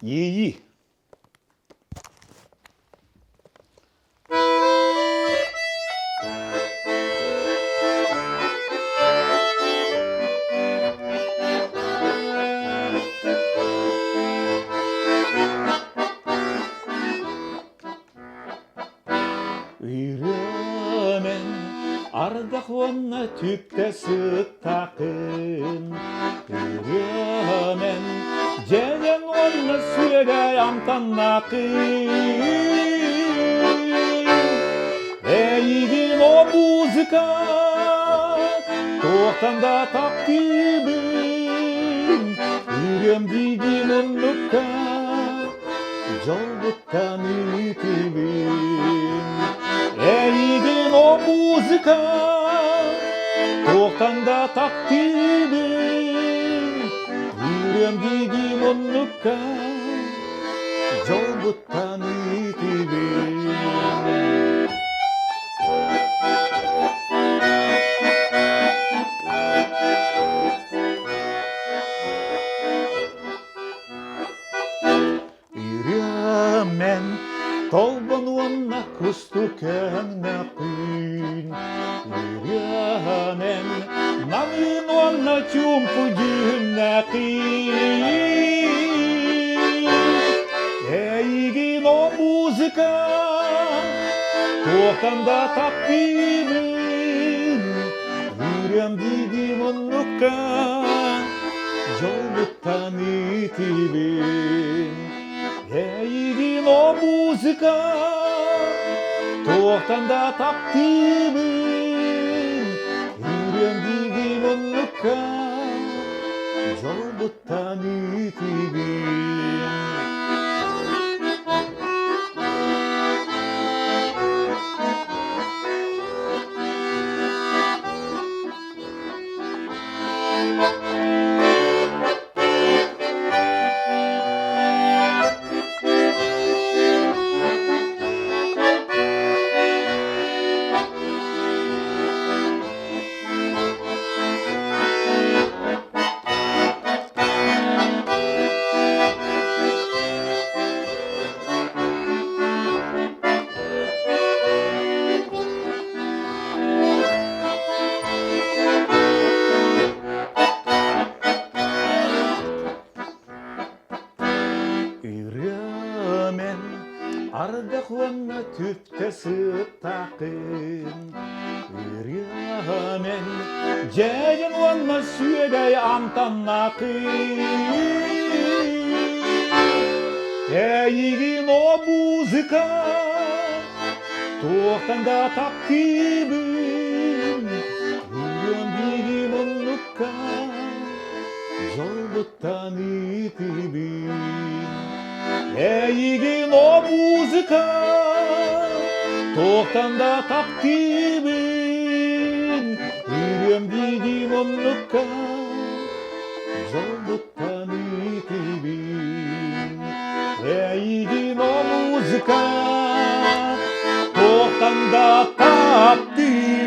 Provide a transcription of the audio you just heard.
Иэйии. Ырыамен ардах уонна түптэ сыттакын Ырыамен дьэдьэн уонна сүөгэй амтаннакын Эйигин о музыка туохтан да таптыыбын Ырыам диигин оннукка Дьолбуттан үтүбүн Эйигин о музыка Туохтан да таптыыбын Үөрүөм диигин оннукка Дьолбуттан үтүбүн. Ырыамен толбон уонна кустук өҥнөкүн Ырыамен намыын уонна чуумпу дьүһүннэкин Эйигин о музыка туохтан да таптыыбын Ырыам диигин оннукка Дьолбуттан итибин Эйигин о музыка Туохтан да таптыыбын Үрүөм диигин оннукка Дьолбуттан итибин. Ырыамен ардах уонна түптэ сыттакын Ырыамен дьэдьэн уонна сүөгэй амтаннакын Эйигин о музыка Туохтан да таптыыбын Үрүөм биһи муннукка Дьолбуттан ытыыбын Эйигин о музыка Туохтан да таптыыбын Үрүөм биһи муннукка Дьолбуттан ытыыбын Эйигин о музыка Туохтан да таптыыбын.